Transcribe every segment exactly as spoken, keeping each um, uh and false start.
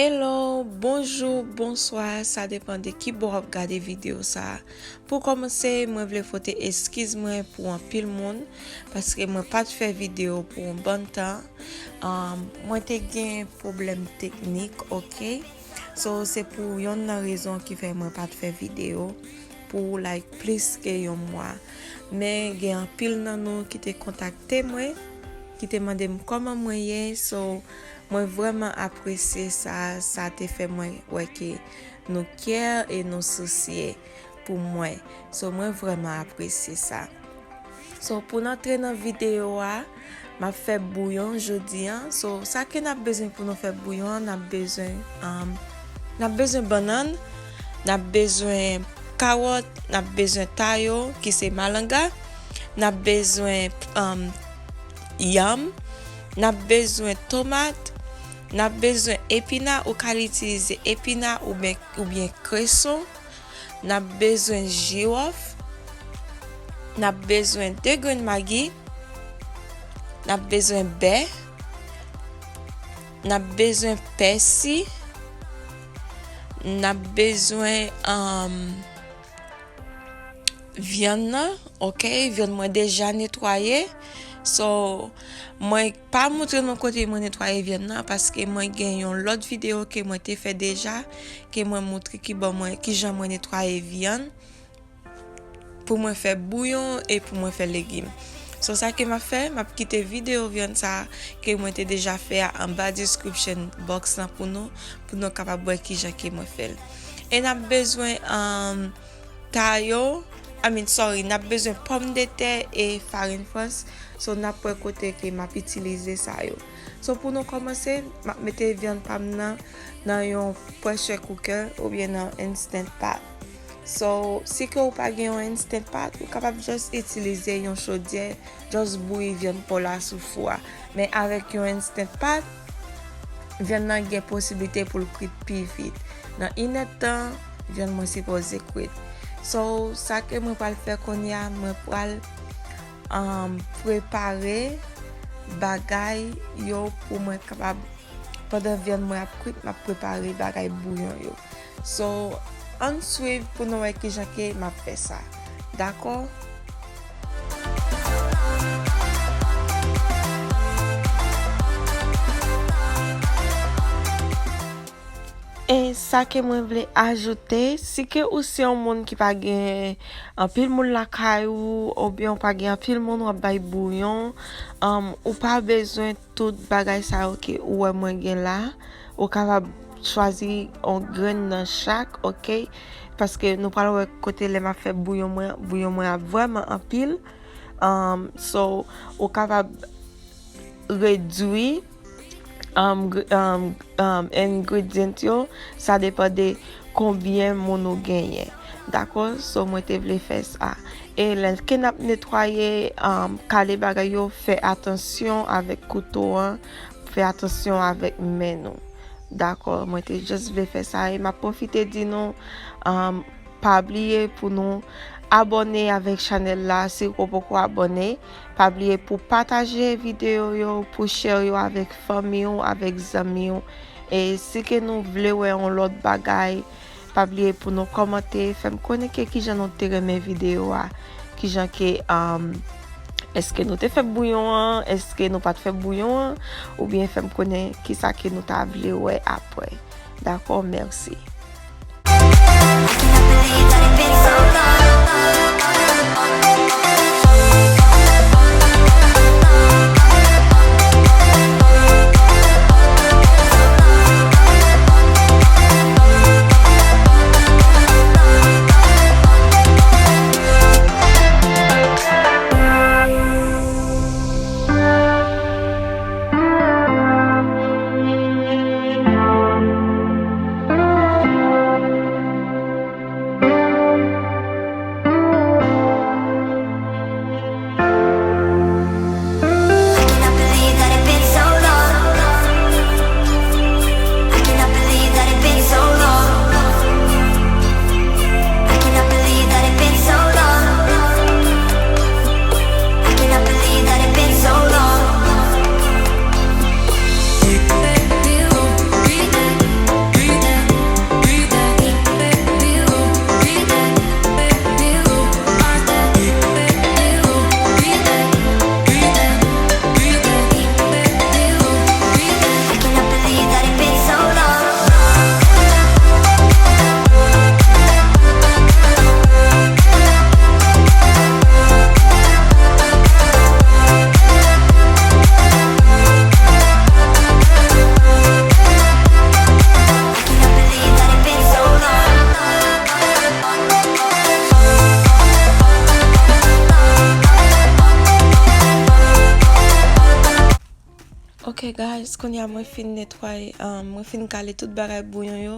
Hello, bonjou, bonswa, sa depann de ki bò w ap gade videyo sa a. Pou kòmanse, mwen vle pote eskiz mwen pou anpil moun, paske mwen pa t fè videyo pou yon bann tan. Um, mwen te gen pwoblèm teknik, oke? So, se pou yonn nan rezon ki fè mwen pa t fè videyo pou, like, plis ke yon mwa. Men gen anpil nan nou ki te kontakte mwen, ki te mande m kòman mwen ye. So, mwen vrèman apresye sa, sa te fè mwen wè ke nou care e nou sousye pou mwen. So, mwen vrèman apresye sa. So, pou n antre nan videyo a, m ap fè bouyon jodi a. So, sa ke n ap bezwen pou nou fè bouyon an, n ap bezwen, um, n ap bezwen bannann, n ap bezwen kawòt, n ap bezwen tayo, ki se malanga, n ap bezwen, um, yanm, n ap bezwen tomat, n ap bezwen epina, ou ka itilize epina oubyen, oubyen kreson, n ap bezwen jiwòf, n ap bezwen de grenn magi, n ap bezwen bè, n ap bezwen pèsi, n ap bezwen, um, vyann nan, oke? Vyann mwen deja netwaye. So, mwen pa montre nou kote mwen netwaye vyann nan, paske mwen gen yon lòt videyo ke mwen te fè deja, ke mwen montre kibò mwen, kijan mwen netwaye vyann pou mwen fè bouyon e pou mwen fè legim. So, sa ke m ap fè, m ap kite videyo vyann sa a ke mwen te deja fè a anba description box lan pou nou, pou nou kapab wè kijan ke mwen fè l. E n ap bezwen, um, tayo, I mean, sorry, n ap bezwen pòmdetè e farin frans. So, n ap wè kote ke m ap itilize sa yo. So, pou nou kòmanse, m ap mete vyann pa m nan, nan yon pressure cooker oubyen nan Instant Pot. So, si ke ou pa gen yon Instant Pot, ou kapab just itilize yon chodyè, just bouyi vyann pa w la sou fou a. Men avèk yon Instant Pot, vyann nan gen posiblite pou l kwit pi vit. Nan inèdtan, vyann mwen sipoze kwit. So, sa ke mwen pral fè kounye a, mwen pral, um, prepare bagay yo pou mwen kapab, pandan vyann mwen ap kwit, m ap prepare bagay bouyon yo. So, ann swiv pou nou wè kijan ke m ap fè sa. Dakò? E sa ke mwen vle ajoute, si ke ou se yon moun ki pa gen anpil moun lakay ou, oubyen ou pa gen anpil moun w ap bay bouyon, um, ou pa bezwen tout bagay sa yo ke ou wè mwen gen la. Ou kapab chwazi yon grenn nan chak, oke? Paske nou pral wè kote lè m ap fè bouyon mwen, bouyon mwen ap vrèman anpil. Um, so, ou kapab redwi, um, gr-, um, um, ingredient yo, sa depann de konbyen moun ou genyen. Dakò? So, mwen te vle fè sa. E lè ke n ap netwaye, um, kale bagay yo, fè atansyon avèk kouto an, fè atansyon avèk men nou. Dakò? Mwen te just vle fè sa. E m ap pwofite di nou, um, pa bliye pou nou abòne avèk chanèl la si ou poko abòne. Pa bliye pou pataje videyo yo, pou share yo avèk fanmi w, avèk zanmi w. E si ke nou vle wè yon lòt bagay, pa bliye pou nou kòmante, fè m konnen ke kijan nou te renmen videyo a, kijan ke, um, èske nou te fè bouyon an, èske nou pa t fè bouyon an, oubyen fè m konnen kisa ke nou ta vle wè apre. Dakò, mèsi. Hey guys, kounye a mwen fin netwaye, um, mwen fin kale tout bagay bouyon yo.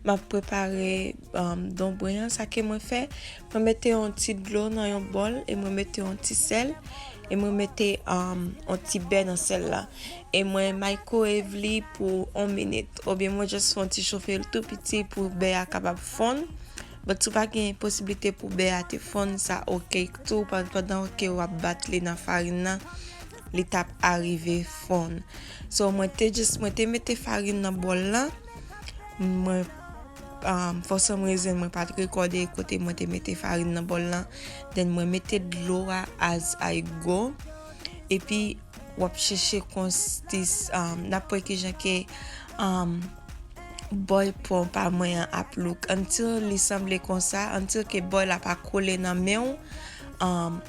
M ap prepare, um, donbren an. Sa ke mwen fè, mwen mete yon ti dlo nan yon bòl e mwen mete yon ti sèl e mwen mete, um, yon ti bè nan sèl la. E mwen microwave li pou yon minit. Oubyen mwen just fè yon ti chofe l tou piti pou bè a kapab fonn. But si w pa gen posiblite pou bè a te fonn, sa oke tou. Pandan ke w ap bat li nan farin nan, li t ap arive fonn. So, mwen te just, mwen te mete farin nan bòl lan. Mwen, um, for some reason, mwen pa t rekòde kote mwen te mete farin nan bòl lan. Then, mwen mete dlo a as I go. Epi, w ap chèche konstis, um, n ap wè kijan ke, um, bòy pon pa mwen an ap look. Until li sanble konsa, until ke bòy la pa kole nan men w, um,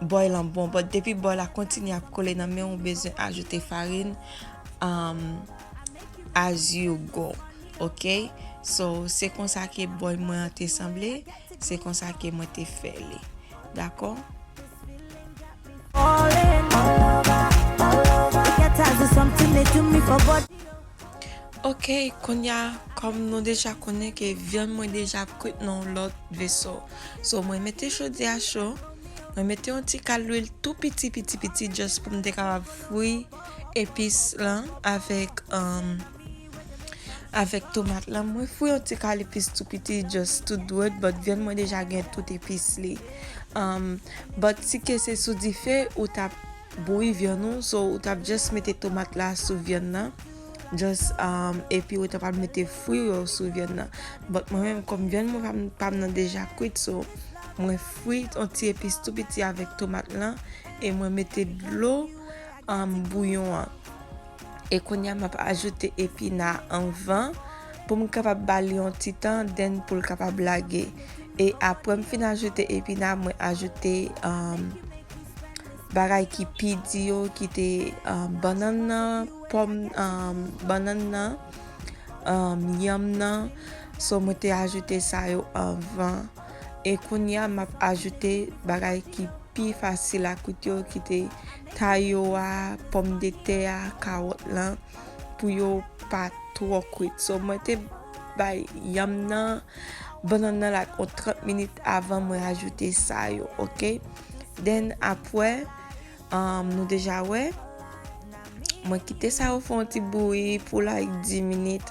bòy lan bon. But depi bòy la kontinye ap kole nan men w, ou bezwen ajoute farin, um, as you go. Ok? So, se konsa ke bòy mwen an te sanble, se konsa ke mwen te fè li. Dakò? Ok, kounye a, kòm nou deja konnen ke vyann mwen deja ap kwit nan yon lòt veso. So, mwen mete chodyè a cho, mwen mete yon ti kal lwil tou piti, piti, piti, just pou m te kapab fri epis lan avèk, um, avèk tomat lan. Mwen fri yon ti kal epis tou piti, just tout dwèt, but vyann mwen deja gen tout epis li. Um, but si ke se sou dife, ou t ap bouyi vyann ou, so ou t ap just mete tomat la sou vyann nan. Just, um, epi ou ta pral mete fwi yo sou vyann nan. But mwen menm, kòm vyann mwen pa m, pa m nan deja kwit, so mwen fri yon ti epis tou piti avèk tomat lan, e mwen mete dlo, um, bouyon an. E kounye a, m ap ajoute epina anvan pou m kapab ba li yon ti tan, then pou l kapab lage. E apre m fin ajoute epina, mwen ajoute, um, bagay ki pi di yo, ki te, um, bannann nan, pòm, um, bannann nan, um, yanm nan. So, mwen te ajoute sa yo anvan. E kounye a, m ap ajoute bagay ki pi fasil a kwit yo, ki te tayo a, pòmdetè a, kawòt lan, pou yo pa twò kwit. So, mwen te bay yanm nan, bannann nan, like, yon trant minit avan mwen ajoute sa yo, ok? Then, apre, um, nou deja wè, mwen kite sa yo fè yon ti bouyi pou, like, dis minit.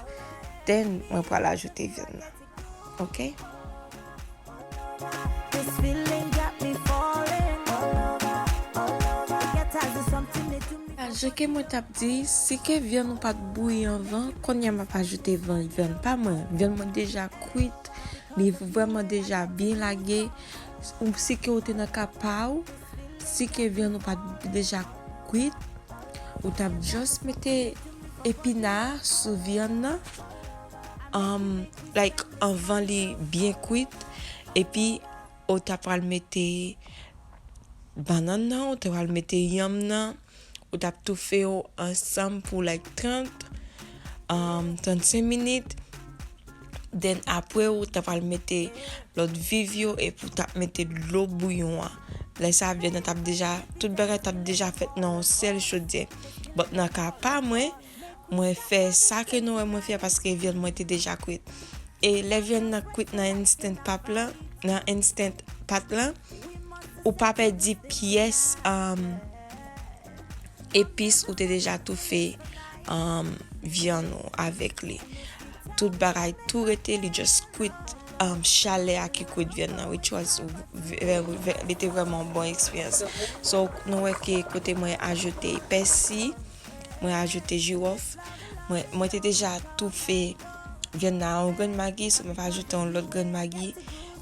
Then, mwen pral ajoute vyann nan. Ok? Jan ke mwen t ap di, si ke vyann ou pa t bouyi anvan, kounye a m ap ajoute vyann, vyann pa mwen. Vyann mwen deja kwit, li vrèman deja byen lage. Ou, si ke ou te nan ka pa w, si ke vyann ou pa t deja kwit, ou t ap just mete epina a sou vyann nan, um, like, anvan li byen kwit, epi ou ta pral mete bannann nan, ou ta pral mete yanm nan, ou t ap toufe yo ansanm pou, like, trant, um, trannsenk minit. Then apre, ou ta pral mete lòt viv yo, epi ou t ap mete dlo bouyon an. Lè sa a, vyann nan t ap deja, tout bagay t ap deja fèt nan yon sèl chodyè. But nan ka pa mwen, mwen fè sa ke nou wè mwen fè paske vyann mwen te deja kwit. E lè vyann nan kwit nan instant pap lan, nan instant pat lan, ou pa pèdi pyès, um, epis ou te deja toufe, um, vyann ou avèk li. Tout bagay tou rete, li just kwit, um, chalè a ki kwit vyann nan, which was very, very, li te vrèman yon bon eksperyans. So, nou wè ke kote mwen ajoute pèsi, mwen ajoute jiwòf, mwen, mwen te deja toufe vyann nan yon grenn magi, so mwen pa ajoute yon lòt grenn magi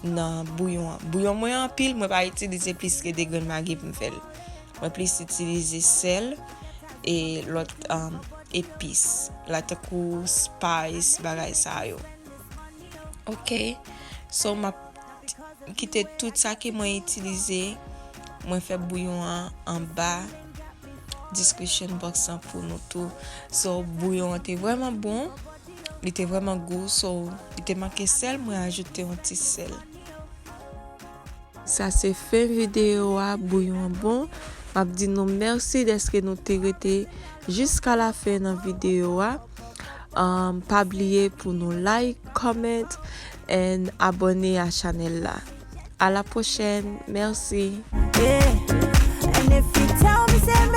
nan bouyon an. Bouyon mwen anpil, mwen pa itilize plis ke de grenn magi pou m fè l. Mwen plis itilize sèl e lòt, um, epis, la tankou spice, bagay sa yo. Ok, so m ap kite tout sa ke mwen itilize, mwen fè bouyon an anba description box lan pou nou tou. So, bouyon an te vrèman bon, li te vrèman gou, so, li te manke sèl, mwen ajoute yon ti sèl. Sa se fen videyo a, bouyon an bon. M ap di nou mèsi dèske nou te rete jiska la fen nan videyo a. Um, pa bliye pou nou like, comment, and abòne a chanèl la. A la pwochèn. Mèsi. Yeah. And if you tell me say